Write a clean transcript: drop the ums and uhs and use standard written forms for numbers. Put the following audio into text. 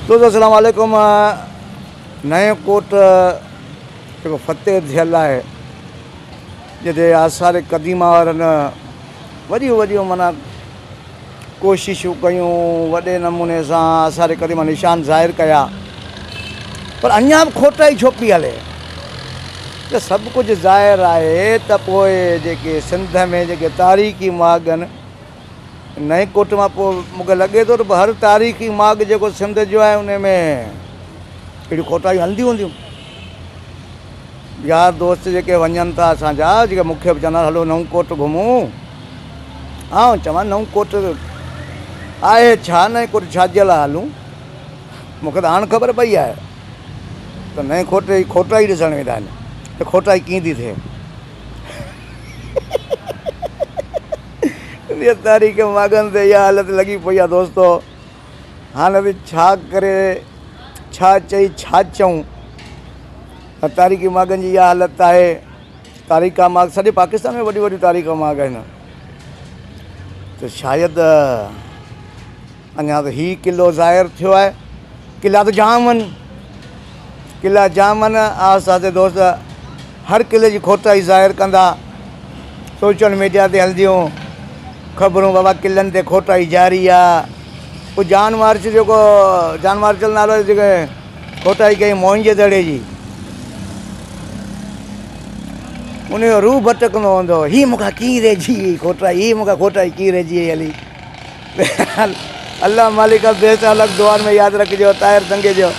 دوستو السلام عليڪم نئين ڪوٽ جيڪو فتح ٿيل آهي جتي آثار قديمه وارن وڏيون وڏيون معنيٰ ڪوششون ڪيون وڏي نموني سان آثار قديمه نشان ظاهر ڪيا پر اڃا به کوٽائي ڇو پئي هلي ته سڀ ڪجهه ظاهر آهي ته پوء جيڪي سنڌ ۾ جيڪي تاريخي ماڳ آهن نئين ڪوٽ مان پوء مون کي لڳي ٿو ته هر تاريخي ماڳ جيڪو سنڌ جو آهي ان ۾ اهڙيون کوٽايون هلنديون هونديون. يار دوست جيڪي وڃن ٿا اسان جا جيڪي مون کي به چوندا هلو نئون ڪوٽ گهمون آئون چوان نئون ڪوٽ آهي ڇا نئين ڪوٽ ڇا جي لاء هلون مون کي ته هاڻ خبر پئي آهي ته نئين ڪوٽ جي کوٽائي ڏسڻ ويندا آهن ته کوٽائي ڪيئن ٿي ٿئي انهيء تاريخ ماڳن تي اها حالت لڳي پئي آهي دوستو هاڻ به ڇا ڪري ڇا چئي ڇا چئون تاريخي ماڳن جي اها حالت آهي تاريخا ماڳ سڄي پاڪستان ۾ وڏيون وڏيون تاريخا ماڳ آهن ته شايد اڃا ته هي قلعو ظاهر ٿيو آهي. قلعا ته جام آهن. قلعا جام آهن. آهستي آهستي دوست هر قلعي جي کوٽائي ظاهر ڪندا. سوشل ميڊيا تي هلنديون خبرون بابا قلعن تي کوٽائي جاري آ. پوء جان مارچ جيڪو جان مارچل نالو جيڪي کوٽائي ڪئي موهن جي دڙي جي ان جو روح ڀٽڪندو هوندو هي مون کان ڪيئن رهجي وئي کوٽائي هي مون کان کوٽائي ڪيئن رهجي وئي هلي الله مالڪ بيس الڳ دعائن ۾ ياد رکجو طاهر دنگي جو.